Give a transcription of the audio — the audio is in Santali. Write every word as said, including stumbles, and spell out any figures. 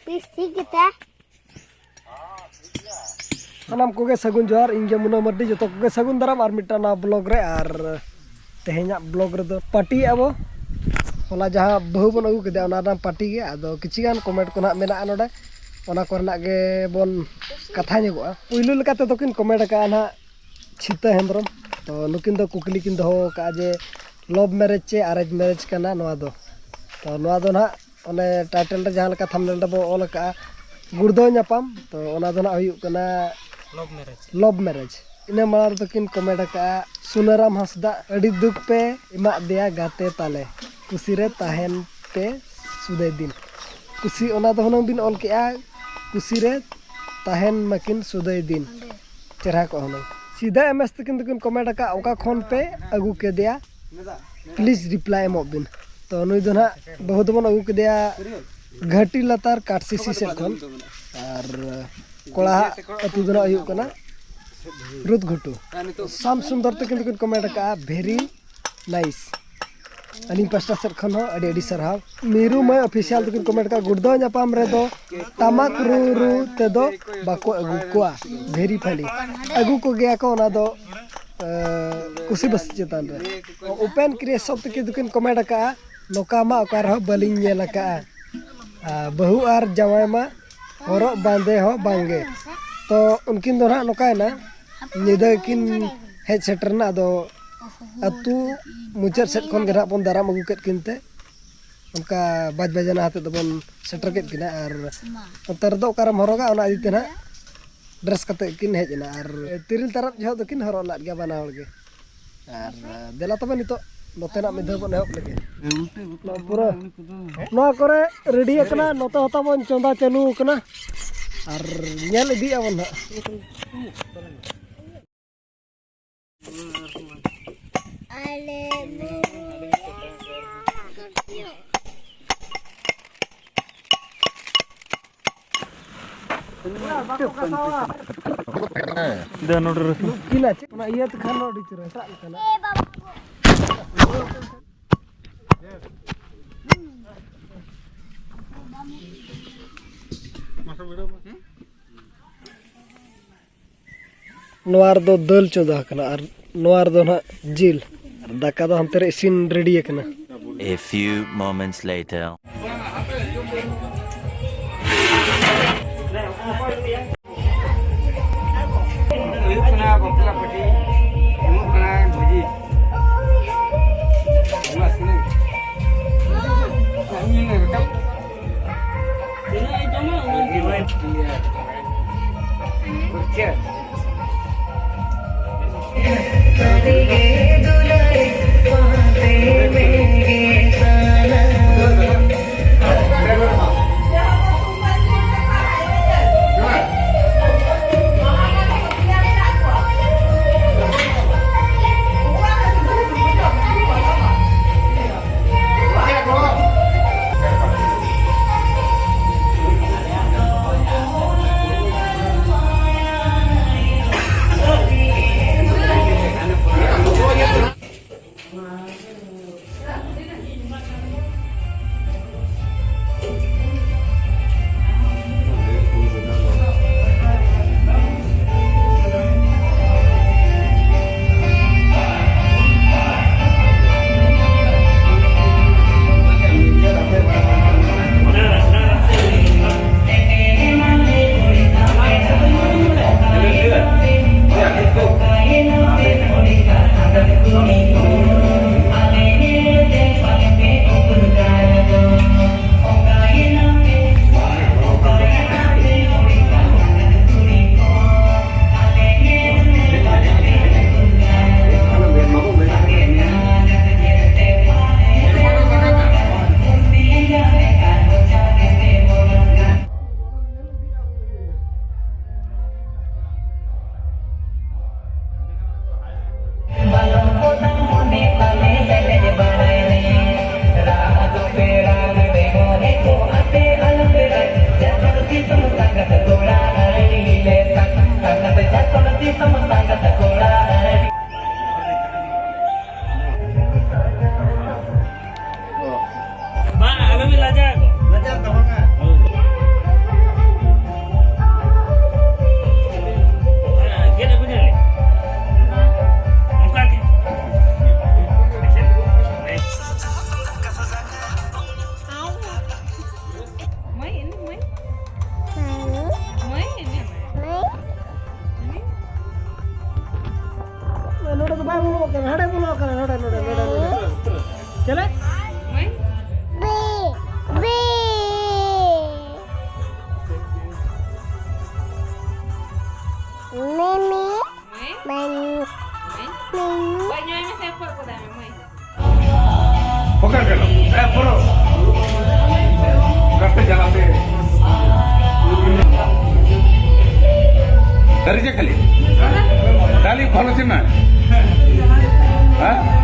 ᱵᱮᱥ ᱴᱷᱤᱠ ᱜᱮᱛᱟ᱾ ᱥᱟᱱᱟᱢ ᱠᱚᱜᱮ ᱥᱟᱹᱜᱩᱱ ᱡᱚᱦᱟᱨ, ᱤᱧ ᱜᱮ ᱢᱩᱱᱟᱹ ᱢᱟᱹᱨᱰᱤ, ᱡᱚᱛᱚ ᱠᱚᱜᱮ ᱥᱟᱹᱜᱩᱱ ᱫᱟᱨᱟᱢ ᱟᱨ ᱢᱤᱫᱴᱟᱝ ᱱᱟᱣᱟ ᱵᱞᱚᱜ ᱨᱮ᱾ ᱟᱨ ᱛᱮᱦᱮᱧᱟᱜ ᱵᱞᱚᱜ ᱨᱮᱫᱚ ᱯᱟᱹᱴᱤᱭᱮᱫᱼᱟ ᱵᱚ᱾ ᱦᱚᱞᱟ ᱡᱟᱦᱟᱸ ᱵᱟᱹᱦᱩ ᱵᱚᱱ ᱟᱹᱜᱩ ᱠᱮᱫᱮᱭᱟ, ᱚᱱᱟ ᱨᱮᱱᱟᱜ ᱯᱟᱹᱴᱤ ᱜᱮ᱾ ᱟᱫᱚ ᱠᱤᱪᱷᱤ ᱜᱟᱱ ᱠᱚᱢᱮᱱᱴ ᱠᱚ ᱱᱟᱦᱟᱜ ᱢᱮᱱᱟᱜᱼᱟ ᱱᱚᱰᱮ, ᱚᱱᱟ ᱠᱚᱨᱮᱱᱟᱜ ᱜᱮᱵᱚᱱ ᱠᱟᱛᱷᱟ ᱧᱚᱜᱚᱜᱼᱟ᱾ ᱯᱩᱭᱞᱩ ᱞᱮᱠᱟ ᱛᱮᱫᱚ ᱠᱤᱱ ᱠᱚᱢᱮᱱᱴ ᱟᱠᱟᱫᱼᱟ ᱱᱟᱦᱟᱜ ᱪᱷᱤᱛᱟᱹ ᱦᱮᱢᱵᱨᱚᱢ᱾ ᱛᱚ ᱱᱩᱠᱤᱱ ᱫᱚ ᱠᱩᱠᱞᱤ ᱠᱤᱱ ᱫᱚᱦᱚ ᱟᱠᱟᱫᱼᱟ ᱡᱮ ᱞᱚᱵᱷ ᱢᱮᱨᱮᱡᱽ ᱪᱮ ᱟᱨᱮᱧᱡᱽ ᱢᱮᱨᱮᱡᱽ ᱠᱟᱱᱟ ᱱᱚᱣᱟ ᱫᱚ᱾ ᱛᱚ ᱱᱚᱣᱟ ᱫᱚ ᱱᱟᱦᱟᱜ ᱚᱱᱮ ᱴᱟᱭᱴᱮᱞ ᱨᱮ ᱡᱟᱦᱟᱸ ᱞᱮᱠᱟ ᱛᱷᱟᱢᱵᱱᱮᱞ ᱨᱮᱵᱚ ᱚᱞ ᱟᱠᱟᱫᱼᱟ, ᱜᱩᱲᱫᱟᱹᱣ ᱧᱟᱯᱟᱢ, ᱛᱚ ᱚᱱᱟ ᱫᱚ ᱱᱟᱦᱟᱜ ᱦᱩᱭᱩᱜ ᱠᱟᱱᱟ ᱞᱚᱵᱷ ᱢᱮᱨᱮᱡᱽ᱾ ᱞᱚᱵᱷ ᱢᱮᱨᱮᱡᱽ᱾ ᱤᱱᱟᱹ ᱢᱟᱲᱟᱝ ᱨᱮᱫᱚ ᱠᱤᱱ ᱠᱚᱢᱮᱱᱴ ᱟᱠᱟᱫᱼᱟ, ᱥᱩᱱᱟᱹᱨᱟᱢ ᱦᱟᱸᱥᱫᱟ, ᱟᱹᱰᱤ ᱫᱩᱠ ᱯᱮ ᱮᱢᱟᱜ ᱫᱮᱭᱟ ᱜᱟᱛᱮ ᱛᱟᱞᱮ, ᱠᱩᱥᱤ ᱨᱮ ᱛᱟᱦᱮᱱ ᱯᱮ ᱥᱩᱫᱟᱹᱭ ᱫᱤᱱ᱾ ᱠᱩᱥᱤ, ᱚᱱᱟ ᱫᱚ ᱦᱩᱱᱟᱹᱝ ᱵᱤᱱ ᱚᱞ ᱠᱮᱜᱼᱟ, ᱠᱩᱥᱤ ᱨᱮ ᱛᱟᱦᱮᱱ ᱢᱟᱹᱠᱤᱱ ᱥᱩᱫᱟᱹᱭ ᱫᱤᱱ᱾ ᱪᱮᱦᱨᱟ ᱠᱚᱜᱼᱟ ᱦᱩᱱᱟᱹᱝ᱾ ᱥᱤᱫᱷᱟᱹ ᱮᱢ ᱮᱥ ᱛᱟᱹᱠᱤᱱ ᱫᱚᱠᱤᱱ ᱠᱚᱢᱮᱱᱴ ᱟᱠᱟᱫᱼᱟ, ᱚᱠᱟ ᱠᱷᱚᱱ ᱯᱮ ᱟᱹᱜᱩ ᱠᱮᱫᱮᱭᱟ? ᱯᱞᱤᱡᱽ ᱨᱤᱯᱞᱟᱭ ᱮᱢᱚᱜ ᱵᱤᱱ᱾ ᱛᱚ ᱱᱩᱭ ᱫᱚ ᱱᱟᱦᱟᱜ ᱵᱟᱹᱦᱩ ᱫᱚᱵᱚᱱ ᱟᱹᱜᱩ ᱠᱮᱫᱮᱭᱟ ᱜᱷᱟᱹᱴᱤ ᱞᱟᱛᱟᱨ ᱠᱟᱴᱥᱤᱥᱤ ᱥᱮᱫ ᱠᱷᱚᱱ᱾ ᱟᱨ ᱠᱚᱲᱟ ᱦᱟᱜ ᱟᱹᱛᱩ ᱫᱚ ᱱᱟᱦᱟᱜ ᱦᱩᱭᱩᱜ ᱠᱟᱱᱟ ᱨᱩᱫᱽ ᱜᱷᱩᱴᱩ᱾ ᱥᱟᱢ ᱥᱩᱱᱫᱚᱨ ᱛᱟᱹᱠᱤᱱ ᱫᱚᱠᱤᱱ ᱠᱚᱢᱮᱱᱴ ᱟᱠᱟᱫᱼᱟ, ᱵᱷᱮᱨᱤ ᱱᱟᱭᱤᱥ᱾ ᱟᱹᱞᱤᱧ ᱯᱟᱥᱴᱟ ᱥᱮᱫ ᱠᱷᱚᱱ ᱦᱚᱸ ᱟᱹᱰᱤ ᱟᱹᱰᱤ ᱥᱟᱨᱦᱟᱣ᱾ ᱢᱤᱨᱩ ᱢᱟᱹᱭ ᱚᱯᱷᱤᱥᱤᱭᱟᱞ ᱫᱚᱠᱤᱱ ᱠᱚᱢᱮᱱᱴ ᱠᱟᱜᱼᱟ, ᱜᱩᱲᱫᱟᱹᱣ ᱧᱟᱯᱟᱢ ᱨᱮᱫᱚ ᱴᱟᱢᱟᱠ ᱨᱩ ᱨᱩ ᱛᱮᱫᱚ ᱵᱟᱠᱚ ᱟᱹᱜᱩ ᱠᱚᱣᱟ, ᱵᱷᱮᱨᱤ ᱯᱷᱟᱱᱤ᱾ ᱟᱹᱜᱩ ᱠᱚᱜᱮᱭᱟ ᱠᱚ, ᱚᱱᱟ ᱫᱚ ᱮ, ᱠᱩᱥᱤ ᱵᱟᱹᱥᱤ ᱪᱮᱛᱟᱱ ᱨᱮ᱾ ᱩᱯᱮᱱ ᱠᱨᱤᱭᱮᱥᱚᱱ ᱛᱟᱹᱠᱤᱱ ᱫᱚᱠᱤᱱ ᱠᱚᱢᱮᱱᱴ ᱟᱠᱟᱜᱼᱟ, ᱱᱚᱝᱠᱟ ᱢᱟ ᱚᱠᱟ ᱨᱮᱦᱚᱸ ᱵᱟᱹᱞᱤᱧ ᱧᱮᱞ ᱟᱠᱟᱜᱼᱟ᱾ ᱟᱨ ᱵᱟᱹᱦᱩ ᱟᱨ ᱡᱟᱶᱟᱭ ᱢᱟ ᱦᱚᱨᱚᱜ ᱵᱟᱸᱫᱮ ᱦᱚᱸ ᱵᱟᱝᱜᱮ᱾ ᱛᱚ ᱩᱱᱠᱤᱱ ᱫᱚ ᱱᱟᱦᱟᱜ ᱱᱚᱝᱠᱟᱭᱮᱱᱟ, ᱧᱤᱫᱟᱹ ᱠᱤᱱ ᱦᱮᱡ ᱥᱮᱴᱮᱨ ᱮᱱᱟ, ᱟᱫᱚ ᱟᱹᱛᱩ ᱢᱩᱪᱟᱹᱫ ᱥᱮᱫ ᱠᱷᱚᱱ ᱜᱮ ᱱᱟᱦᱟᱜ ᱵᱚᱱ ᱫᱟᱨᱟᱢ ᱟᱹᱜᱩ ᱠᱮᱫ ᱠᱤᱱ ᱛᱮ ᱚᱱᱠᱟ ᱵᱟᱡᱽ ᱵᱟᱡᱽᱱᱟ ᱟᱛᱮᱫ ᱫᱚᱵᱚᱱ ᱥᱮᱴᱮᱨ ᱠᱮᱫ ᱠᱤᱱᱟ᱾ ᱟᱨ ᱚᱱᱛᱮ ᱨᱮᱫᱚ ᱚᱠᱟᱨᱮᱢ ᱦᱚᱨᱚᱜᱟ, ᱚᱱᱟ ᱤᱫᱤ ᱛᱮ ᱱᱟᱦᱟᱜ ᱰᱨᱮᱥ ᱠᱟᱛᱮᱫ ᱠᱤᱱ ᱦᱮᱡ ᱮᱱᱟ᱾ ᱟᱨ ᱛᱤᱨᱤᱞ ᱛᱟᱨᱚᱵ ᱡᱚᱦᱚᱜ ᱫᱚᱠᱤᱱ ᱦᱚᱨᱚᱜ ᱞᱟᱫ ᱜᱮᱭᱟ ᱵᱟᱱᱟ ᱦᱚᱲ ᱜᱮ᱾ ᱟᱨ ᱫᱮᱞᱟ ᱛᱚᱵᱮ ᱱᱤᱛᱚᱜ ᱱᱚᱛᱮᱱᱟᱜ ᱢᱤᱫ ᱫᱷᱟᱣ ᱵᱚᱱ ᱮᱦᱚᱵ ᱞᱮᱜᱮ᱾ ᱱᱚᱣᱟ ᱯᱩᱨᱟᱹ ᱱᱚᱣᱟ ᱠᱚᱨᱮ ᱨᱮᱰᱤ ᱟᱠᱟᱱᱟ, ᱱᱚᱛᱮ ᱦᱚᱸ ᱛᱟᱵᱚᱱ ᱪᱚᱸᱫᱟ ᱪᱟᱹᱞᱩ ᱟᱠᱟᱱᱟ᱾ ᱟᱨ ᱧᱮᱞ ᱤᱫᱤᱭᱮᱫᱼᱟ ᱵᱚᱱ ᱱᱟᱦᱟᱜ᱾ ᱫᱮ ᱱᱚᱰᱮ ᱨᱟᱹᱥᱩᱱ᱾ ᱱᱩᱠᱤᱱᱟᱜ ᱪᱮᱫ ᱚᱱᱟ ᱤᱭᱟᱹ ᱛᱮᱠᱷᱟᱱ ᱫᱚ ᱟᱹᱰᱤ ᱪᱮᱦᱨᱟ, ᱮᱴᱟᱜ ᱞᱮᱠᱟᱱᱟᱜ᱾ ᱱᱚᱣᱟ ᱨᱮᱫᱚ ᱫᱟᱹᱞ ᱪᱚᱸᱫᱟ ᱟᱠᱟᱱᱟ ᱟᱨ ᱱᱚᱣᱟ ᱨᱮᱫᱚ ᱱᱟᱦᱟᱜ ᱡᱤᱞ᱾ ᱟᱨ ᱫᱟᱠᱟ ᱫᱚ ᱦᱟᱱᱛᱮ ᱨᱮ ᱤᱥᱤᱱ ᱨᱮᱰᱤ ᱟᱠᱟᱱᱟ᱾ A few moments later. ᱦᱩᱭᱩᱜ ᱠᱟᱱᱟ ᱵᱟᱯᱞᱟ ᱯᱟᱹᱴᱤ, ᱩᱢᱩᱜ ᱠᱟᱱᱟ ᱵᱷᱟᱹᱡᱤ᱾ ᱚᱱᱟ ᱥᱤᱱᱟᱹ᱾ ᱤᱧ ᱨᱟᱠᱟᱵ᱾ ᱛᱤᱱᱟᱹᱜ ᱮ ᱡᱚᱢᱟ, ᱩᱱᱟᱹᱜ ᱜᱮ᱾ ᱜᱩᱨᱪᱟᱹ᱾ ᱱᱚᱰᱮ ᱵᱚᱞᱚ ᱟᱠᱟᱱᱟ, ᱱᱚᱰᱮ, ᱱᱚᱰᱮ, ᱱᱚᱰᱮ, ᱱᱚᱰᱮ᱾ ᱪᱮᱞᱮ? ᱢᱟᱹᱭ? ᱵᱤ, ᱵᱤ᱾ ᱢᱤᱢᱤ᱾ ᱢᱟᱹᱭ? ᱢᱟᱹᱭ᱾ ᱢᱟᱹᱭ? ᱢᱟᱹᱭ᱾ ᱵᱟᱹᱧ ᱧᱩᱭ ᱢᱮᱥᱮ, ᱯᱷᱚᱨ ᱠᱚ ᱫᱟᱭ ᱢᱮ, ᱢᱟᱹᱭ᱾ ᱯᱚᱠᱟ ᱜᱮᱞᱚ᱾ ᱮ, ᱯᱩᱨᱟᱹ᱾ ᱜᱟᱛᱮ ᱡᱟᱞᱟᱛᱮ᱾ ᱫᱟᱨᱤ ᱪᱮᱫ ᱠᱷᱟᱹᱞᱤ? ᱰᱟᱞᱤ ᱵᱷᱟᱞᱚ ᱪᱮᱱᱱᱟᱭ᱾ ᱦᱮᱸ?